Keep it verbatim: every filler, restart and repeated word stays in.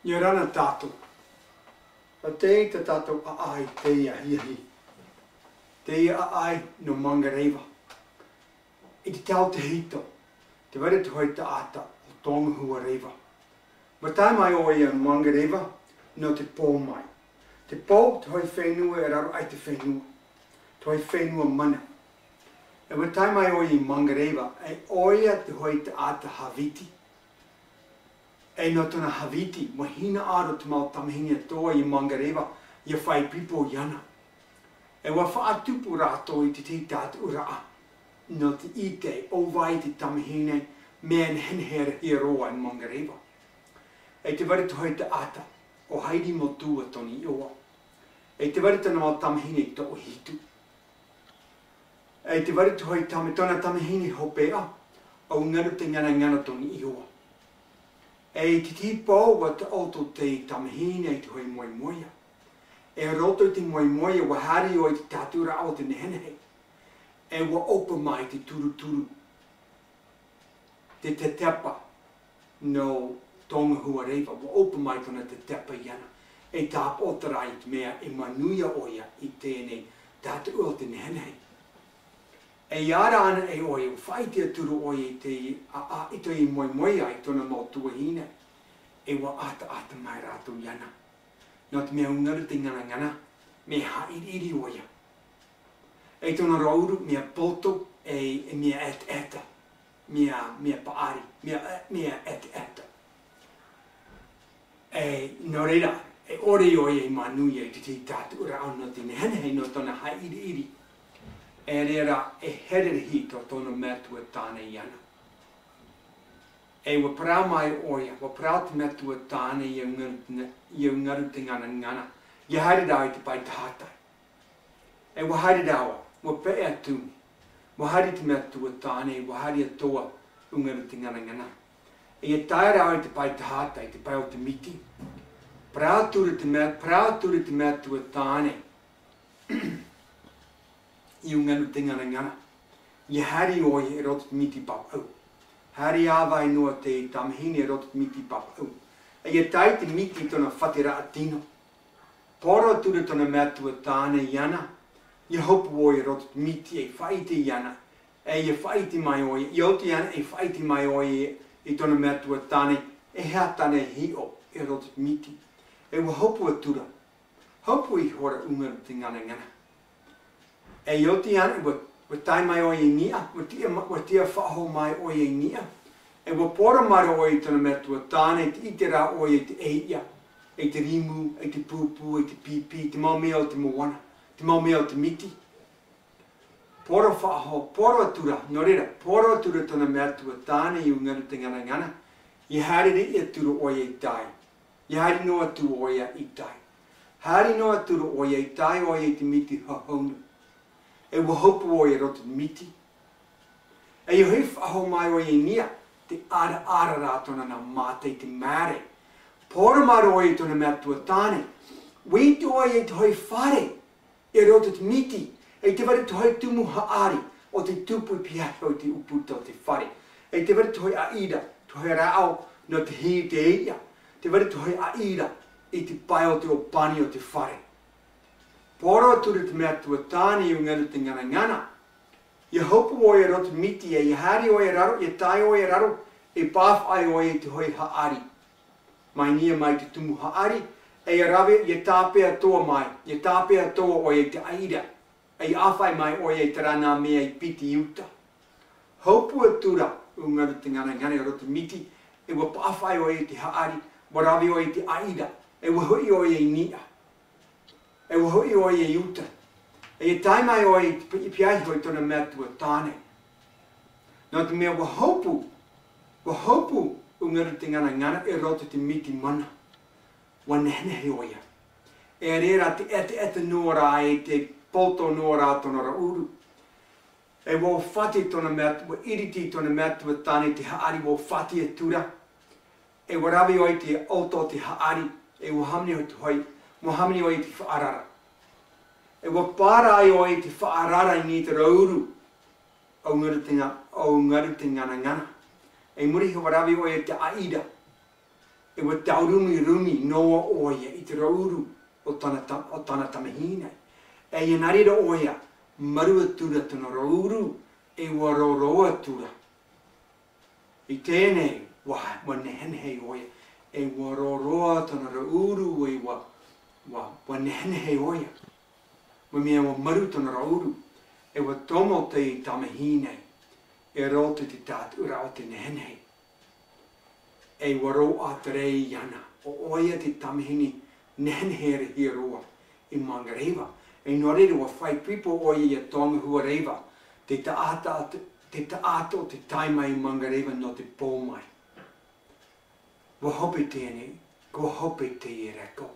ʻIa ora na tātou. ʻA tae i tā tātou ʻāʻai i teie ahiahi. Teie ʻāʻai nō Mangareva. I te tau tahito, tē vai ra te hōʻē taʻata ʻo Tongahuareva. ʻUa tae mai ʻoia i Mangareva nō te pō mai. Te pō, te hōʻē fenua e raro aʻe i te fenua. Te hōʻē fenua mana. E ʻua tae mai ʻoia i Mangareva, e ʻoia te hōʻē taʻata Haviti. E nō tōna Haviti, ʻua hinaʻaro te mau tamahine atoʻa i Mangareva, ʻia fai pipo iāna. E ʻua faʻatupu rātou i te tahi tātuʻuraʻa, nō te ʻite, ʻo vai te tamahine, mea nehenehe rahi roa i Mangareva. E tē vai ra te hōʻē taʻata, ʻo Hairi Motua tōna iʻoa. E tē vai ra tōna mau tamahine e toʻohitu. E tē vai ra te hōʻē tama-, tōna tamahine hopeʻa, ʻo Ngarutenganangana tōna iʻoa. E i te tahi pō ʻua taʻoto te tamahine i te hōʻē moemoeā. E roto i te moemoeā ʻua haere ʻoia i te tātuʻuraʻa o te nehenehe. E ʻua ʻopa mai te turuturu. Te tetepa nō Tongahuareva, ʻua ʻopa mai tōna tetepa iāna, e tāpaʻo terā i te mea e manuia ʻoia i teie nei tātuʻu o te nehenehe. E ʻia ara ana e ʻoia, ʻua faʻaʻite atu ra ʻoia i te, a, a, i te moemoeā i tōna mau tuahine, e ʻua ʻataʻata mai rātou iāna. Nō te mea ʻo Ngarutenganangana, mea haʻiriʻiri ʻoia. E tōna rāuru, mea poto, e, e mea ʻetaʻeta. Mea, mea paʻari, mea, mea ʻetaʻeta. E, nō reira, e ʻore ʻoia i manuia i te tahi tātuʻuraʻa nō te nehenehe nō tōna haʻiriʻiri. E reira, e here rahi tō tōna metua tāne iāna. E ʻua parau mai ʻoia, ʻua parau te metua tāne ia Ngaru-, ia Ngarutenganangana, ʻia haere rāua i te pae tahatai. E ʻua haere rāua, ʻua peʻe atu, ʻua haere te metua tāne, ʻua haere atoʻa ʻo Ngarutenganangana. E ʻia tae rāua i te pae tahatai, te pae o te miti. Parau atu ra te me-, parau atu ra te metua tāne ia Ngarutenganangana. ʻIa haere ʻoia i roto i te miti pāpaʻu. Haere ā vai noa te tamahine i roto i te miti pāpaʻu. E ʻia tae i te miti i tōna fatiraʻa tino. Poro atu ra tōna metua tāne iāna, ʻia hopu ʻoia i roto i te miti e faʻaʻite iāna, e ʻia faʻaʻite mai ʻoia, ʻia oti iāna e faʻaʻite mai ʻoia i tōna metua tāne, e aha tāna e hiʻo i roto i te miti. E ʻua hopu atu ra, hopu ihora ʻo Ngarutenganangana. E ʻia oti ana, ʻua, ʻua tae mai ʻoia i niʻa, ʻua tiʻa ma-, ʻua tiʻa faʻahou mai ʻoia i niʻa. E ʻua poro mai ra ʻoia i tōna metua tāne, tē ʻite ra ʻoia i te ʻēʻa, i te rimu, i te pūpū, i te pīpī, te mau mea o te moana, te mau mea o te miti. Poro faʻahou, poro atu ra, nō reira, poro atu ra tōna metua tāne ia Ngarutenganangana, ʻia haere riʻi atu ra ʻoia i tae. ʻIa haere noa atu ʻoia i tae. Haere noa atu ra ʻoia i tae ʻoia i te miti hahau nō. E ʻua hopu ʻoia i roto i te miti. E ʻia hoʻi faʻahou mai ʻoia i niʻa, tē ʻaraʻara ra tōna nā mata i te mare. Poro mai ra ʻoia i tōna metua tāne. ʻUa ʻite ʻoia i te hōʻē fare i roto i te miti, e tē vai ra te hōʻē tumu haʻari, ʻo tē tupu i pihaʻi iho i te ʻūputa o te fare. E tē vai ra te hōʻē ʻāʻira, te hōʻē rāʻau nō te hī i te ʻēʻa, tē vai ra te hōʻē ʻāʻira i te pae o te ʻōpani o te fare. Poro atu ra te metua tāne ia Ngarutenganangana. ʻIa hopu ʻoia i roto i te miti, e ʻia haere ʻoia i raro, ʻia tae ʻoia i raro, e pāfaʻi ʻoia i te hōʻē haʻari. Mai niʻa mai te tumu haʻari, e ʻia rave, ʻia tāpeʻa atoʻa mai, ʻia tāpeʻa atoʻa ʻoia i te ʻāʻira, e ʻia ʻāfaʻi mai ʻoia i terā nā mea i piti i uta. Hopu atu ra ʻo Ngarutenganangana i roto i te miti, e ʻua pāfaʻi ʻoia i te haʻari, ʻua rave ʻoia i te ʻāʻira, e ʻua hoʻi ʻoia i niʻa. E ʻua hoʻi ʻoia i uta. E ʻia tae mai ʻoia i te pi-, i pihaʻi iho i tōna metua tāne. Nō te mea ʻua hopu, ʻua hopu ʻo Ngarutenganangana i roto i te miti mana. ʻUa nehenehe ʻoia. E reira tē ʻetaʻeta noa ra, e tē poto noa ra tōna rāuru. E ʻua ʻōfati tōna met-, ʻua ʻiriti tōna metua tāne i te haʻari, ʻua ʻōfati atu ra. E ʻua rave ʻoia i te ʻoto o te haʻari, e ʻua hāmani ʻoia i te hōʻē, ʻua hāmani ʻoia i te faʻarara. E ʻua pārahi ʻoia i te faʻarara i niʻa i te rāuru ʻo Ngarutenga-, ʻo Ngarutenganangana. I muri iho ʻua rave ʻoia i te ʻāʻira. E ua taurumirumi noa ʻoia i te rauʻuru o tana ta-, o tana tamahine. E ia nā reira ʻoia, maru atura tōna rauʻuru, e ua roroa atura. I teie nei, ua, ua nehenehe ʻoia, e ua roroa tōna rauʻuru, e ua, ua, ua nehenehe ʻoia. Mai mea ua maru tōna rauʻuru, e ua tomo te tamahine, e roto i te tātaʻuraʻa o te nehenehe. E ua roaʻa terā iāna, ʻo ʻoia te tamahine nehenehe ra hia roa i Mangareva. E nō reira ua fai pipo ʻoia ia Tongahuareiva, te taʻata, te taʻata o te tae mai i Mangareva nō te pō mai. Ua hope teie nei, ua hope teie reko.